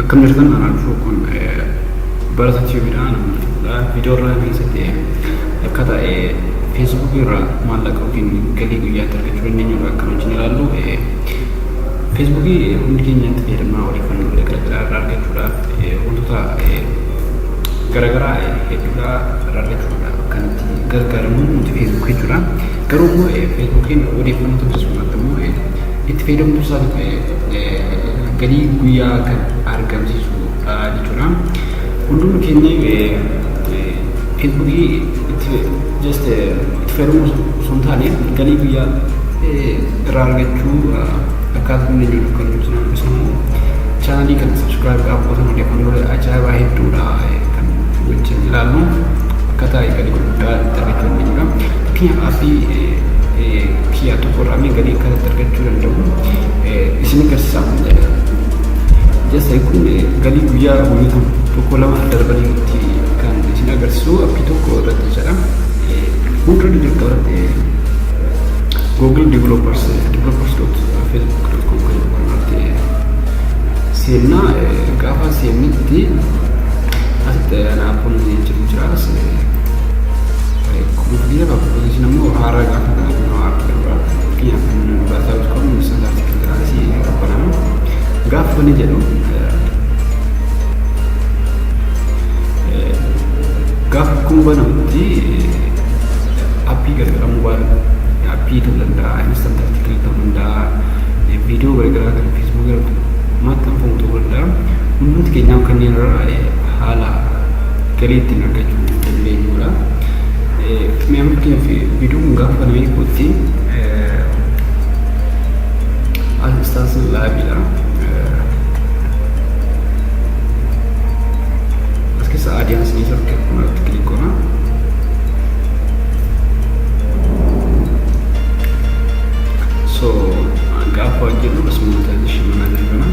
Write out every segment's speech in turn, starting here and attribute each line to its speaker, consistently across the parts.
Speaker 1: Akkam jirtan? Anaa dhufuu. Kun Barataa Tiyuubidha. Namni fuudha. Viidiyoo irraa keessatti akkaataa Feesbuukii irraa maallaqa yookiin galii guyyaatti argachuu dandeenyudha kan wajjin ilaallu. Feesbuukii hundi keenya itti fayyadamna, odeeffannoo garaagaraa irraa argachuudhaaf, wantoota garaagaraa hedduudha irraa argachuudhaaf kan itti gargaaramnu nuti Feesbuukii jechuudha. Garuu immoo Feesbuukiin odeeffannoo tamsaasuudhaaf immoo itti fayyadamtuu isaatiif galii guyyaa kan argamsiisudha jechuudha. Hundumti keenya Feesbuukii itti just itti fayyadamuu osoo hin taane galii guyyaa irraa argachuu akkaataa dandeenyu kan ibsinu. Immoo chaanalii kana subscribe gaafa gootan odeeffannoo ajaa'ibaa hedduudha kan wajjin ilaallu, akkaataa galii gurguddaa itti argachuu dandeenyudha. Fakkeenyaaf, aappii kiyyaa tokko irraa galii akkaataa itti argachuu danda'u isin agarsiisa. Just kun galii guyyaa guyyoota tokko lama darbaniitti kan isin agarsiisu aappii tokko irratti jechuudha. Fuuldura jalqaba irratti Google Developers, developers.facebook.com kan jedhu kanarratti seennaa. Gaafa seennetti asitti aappoon jiru jira. Kuma fakkeenyaaf, application immoo haaraa gaafa kana aappii kan biraa, fakkeenyaaf kan barataa.com instant article jira, asii banama. Gaafa bane jedhu, gaafa kun banamutti aappii garagaraa, mobile aappii ta'uu danda'a, instant article ta'uu danda'a, viidiyoo garagaraa kan Feesbuuk irratti maxxanfamu ta'uu danda'a. Hundumti keenyaaf kanneen irraa haala galii ittiin argachuu dandeenyudha. Mee amma fakkeenyaaf viidiyoon kun gaafa banamee kootti instance live-iidha. As keessa audience network kanarratti click goona. So gaafa hojjennu as monetization manager kana.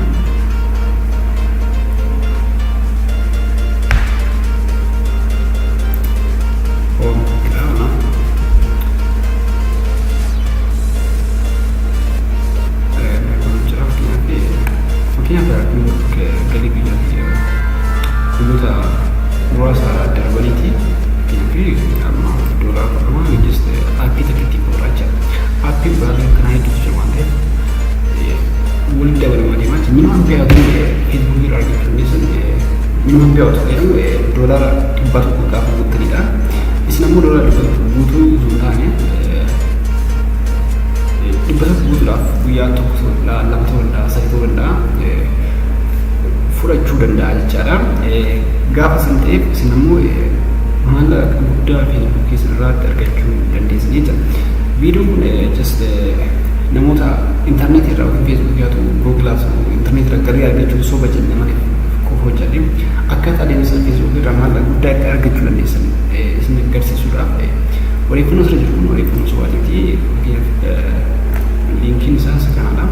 Speaker 1: On jedhama. Kun jira. Fakkeenyaaf, galii guyyaatti guyyoota muraasa darbaniiti. Fakkeenyaaf, amma $10 just aappii takkitti gurraacha. Aappiin biraallee akkanaa hedduutu jira waan ta'eef waliin dabalamaa deemaa jira. Minimum payout Feesbuukii irraa argachuu dandeessan, minimum payout jedhamu, $100 gaafa guuttanidha. Isin ammoo $100 guutuu osoo hin taane, 100 guutuudhaaf guyyaa tokko ta'uu danda'a, lama ta'uu danda'a, sadi ta'uu danda'a, fudhachuu danda'a jechaadha. Gaafa san ta'eef isin ammoo maallaqa guddaa Feesbuukii keessan irraatti argachuu dandeessan jechuudha. Viidiyoon kun just namoota intarneetii irraa yookiin Feesbuukii haa ta'u, Google haa ta'u, intarneetii irraa galii argachuu soba jenne malee qofa hojjedhe, akkaataa adeemsa Feesbuukii irraa maallaqa guddaa itti argachuu dandeessan isin agarsiisuudhaaf. Odeeffannoo sirra jiru kun odeeffannoo sobaatiiti. Fakkeenyaaf, liinkiin isaa isa kanaadha.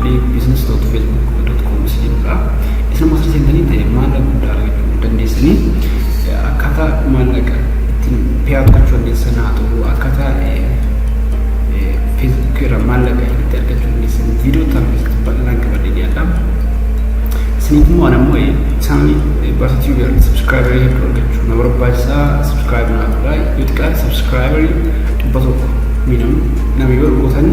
Speaker 1: Link business.facebook.com isa jedhudha. Isin immoo sirra seentanii ta'e maallaqa guddaa argachuu dandeessanii, akkaataa maallaqa ittiin payout gochuu dandeessan haa ta'u, akkaataa Feesbuukii irraa maallaqa itti argachuu dandeessan viidiyoo ta'an keessatti bal'inaan qabadhee dhiyaadha. Isiniif immoo ana immoo chaanalii Barataa Tiyuubii irratti subscriberii hedduu argachuu na barbaachisaa. Subscribe naa godhaa. Yoo xiqqaate subscriberii 100 minimum nama yoo gootan,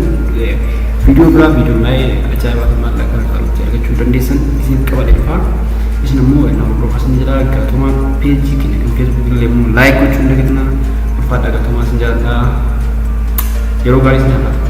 Speaker 1: viidiyoo biraa, viidiyoo baay'ee ajaa'ibaa kan maallaqa caalutti argachuu dandeessan isiniif qabadhee dhufaa. Isin immoo na hordofaa isin jira. Galatoomaa. Peejii keenya kan Feesbuuk illee immoo like gochuu hin dagatinaa. Ulfaadhaa, galatoomaa, isin jaalladha. Yeroo gaarii isin hafa.